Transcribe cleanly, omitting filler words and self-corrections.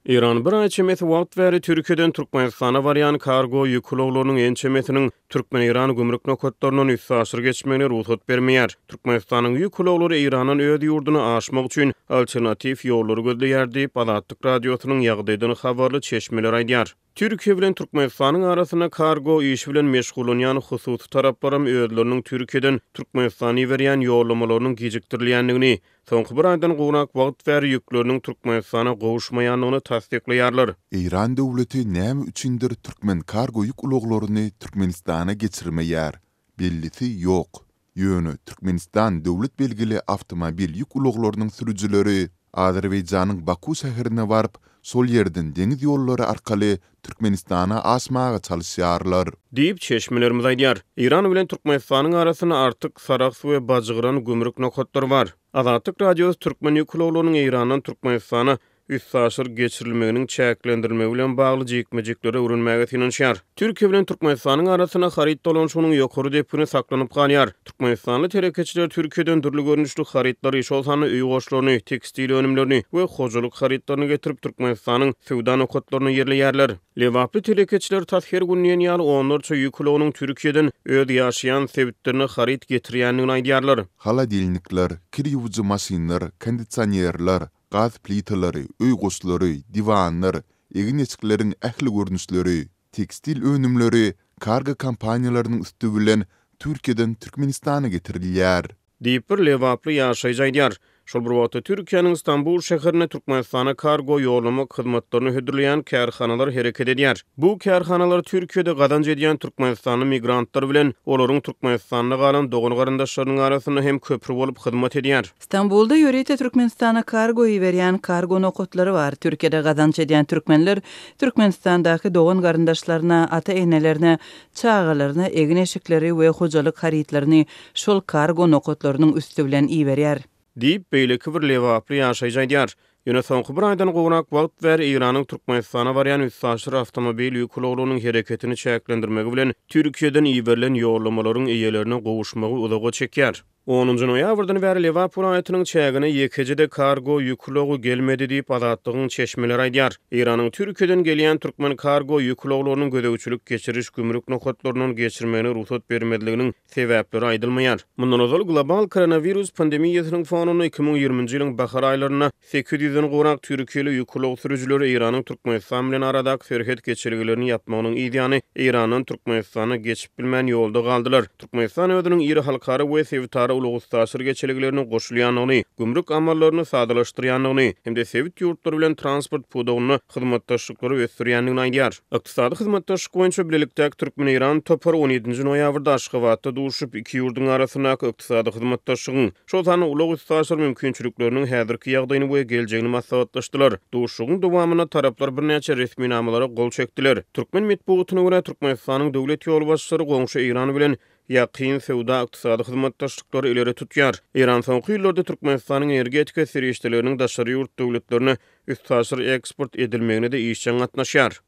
Eýran bir aý çemesi wagt bäri Türkiýeden Türkmenistana barýan kargo ýük ulaglarynyň ençemesiniň türkmen-eýran gümrük nokatlaryndan üstaşyr geçmegine rugsat bermeýär. Türkmenistanyň ýük ulaglary Eýrandan öz ýurduna aşmak üçin alternatiw ýollary gözleýär diýip, Azatlyk Radiosynyň ýagdaýdan habarly çeşmeleri aýdýar. Türkiýe bilen Türkmenistanyň arasynda kargo işi bilen meşgullanýan hususy taraplaram özleriniň Türkiýeden Türkmenistana iberýän ýollamalarynyň gijikdirilýändigini, soňky bir aýdan gowrak wagt bäri ýükleriniň Türkmenistana gowuşmaýandygyny tassyklaýarlar. Eýran döwleti näme üçindir türkmen kargo ýük ulaglaryny Türkmenistana geçirmeýär, bellisi ýok. Ýöne Türkmenistan döwlet belgili awtomobil ýük ulaglarynyň sürüjileri Azerbaýjanyň Baku şäherine baryp, şol ýerden deňiz ýollary arkaly Türkmenistana aşmaga çalyşýarlar. Diýip, çeşmelerimiz aýdýar. Eýran bilen Türkmenistanyň arasynda Artyk, Sarahs we Bajgyran gümrük nokatlary bar. Azatlyk Radiosy türkmen ýük ulaglarynyň Eýrandan Türkmenistana üstaşyr geçirilmeginiň çäklendirilmegi bilen bagly jikme-jikleri öwrenmäge synanyşýar. Türkiýe bilen Türkmenistanyň arasynda haryt dolanyşygynyň ýokary depgini saklanyp galýar. Türkmenistanly telekeçiler Türkiýeden dürli görnüşli harytlary, şol sanda öý goşlaryny, tekstil önümlerini we hojalyk harytlaryny getirip, Türkmenistanyň söwda nokatlarynda ýerleýärler. Lebaply telekeçiler tas her gün diýen ýaly onlarça ýük ulagynyň Türkiýeden öz ýaşaýan sebitlerine haryt getirýändigini aýdýarlar. Holodilnikler, kir ýuwujy maşynlar, kondisionerler, gaz plitalary, öý goşlary, diwanlar, egin-eşikleriň ähli görnüşleri, tekstil önümleri kargo kompaniýalarynyň üsti bilen Türkiýeden Türkmenistana getirilýär. Diýip, bir lebaply ýaşaýjy aýdýar. Şol bir wagtda, Türkiýäniň Stambul şäherinde Türkmenistana kargo ýollamak hyzmatlaryny hödürleýän kärhanalar hereket edýär. Bu kärhanalar Türkiýede gazanç edýän türkmenistanly migrantlar bilen olaryň Türkmenistanda galan dogan-garyndaşlarynyň arasynda hem köpri bolup hyzmat edýär. Stambulda ýörite Türkmenistana kargo iberýän kargo nokatlary bar. Türkiýede gazanç edýän türkmenler Türkmenistandaky dogan-garyndaşlaryna, ata-enelerine, çagalaryna egin-eşikleri we hojalyk harytlaryny şol kargo nokatlarynyň üsti bilen iberýär. Diýip, beýleki bir lebaply ýaşaýjy aýdýar. Ýöne soňky bir aýdan gowrak wagt bäri Eýranyň Türkmenistana barýan üstaşyr awtomobil ýük ulaglarynyň hereketini çäklendirmegi bilen Türkiýeden iberilen ýollamalaryň eýelerine gowuşmagy uzaga çekýär. Onunjy noýabrdan bäri Lebap welaýatynyň çägine ýekeje-de kargo ýük ulagy gelmedi diýip, Azatlygyň çeşmeleri aýdýar. Eýranyň Türkiýeden gelýän türkmen kargo ýük ulaglarynyň gözegçilik-geçiriş gümrük nokatlaryndan geçirmegine rugsat bermezliginiň sebäpleri aýdylmaýar. Mundan ozal, global koronawirus pandemiýasynyň fonunda 2020-nji ýylyň bahar aýlarynda 800-den gowrak türkiýeli ýük ulag sürüjileri Eýranyň Türkmenistan bilen aradaky serhet geçelgelerini ýapmagynyň yzýany Eýrandan Türkmenistana geçip bilmän ýolda galdylar. Türkmenistan özüniň iri halkara we sebitara ulag-üstaşyr geçelgelerine goşulýandygyny, gümrük amallaryny sadalaşdyrýandygyny hem-de sebit ýurtlary bilen transport pudagynda hyzmatdaşlyklary ösdürýändigini aýdýar. Ykdysady hyzmatdaşlyk boýunça bilelikdäki türkmen-eýran topary on ýedinji noýabrda Aşgabatda duşup, iki ýurduň arasyndaky ykdysady hyzmatdaşlygyň, şol sanda ulag-üstaşyr mümkinçilikleriniň häzirki ýagdaýyny we geljegini maslahatlaşdylar. Duşuşygyň dowamynda taraplar birnäçe resminamalara gol çekdiler. Türkmen metbugatyna görä, Türkmenistanyň döwlet ýolbaşçylary goňşy Eýran bilen ýakyn söwda-ykdysady hyzmatdaşlyklary ileri tutýar. Eýran soňky ýyllarda Türkmenistanyň energetika serişdeleriniň daşary ýurt döwletlerine üstaşyr eksport edilmegine-de işjeň gatnaşýar.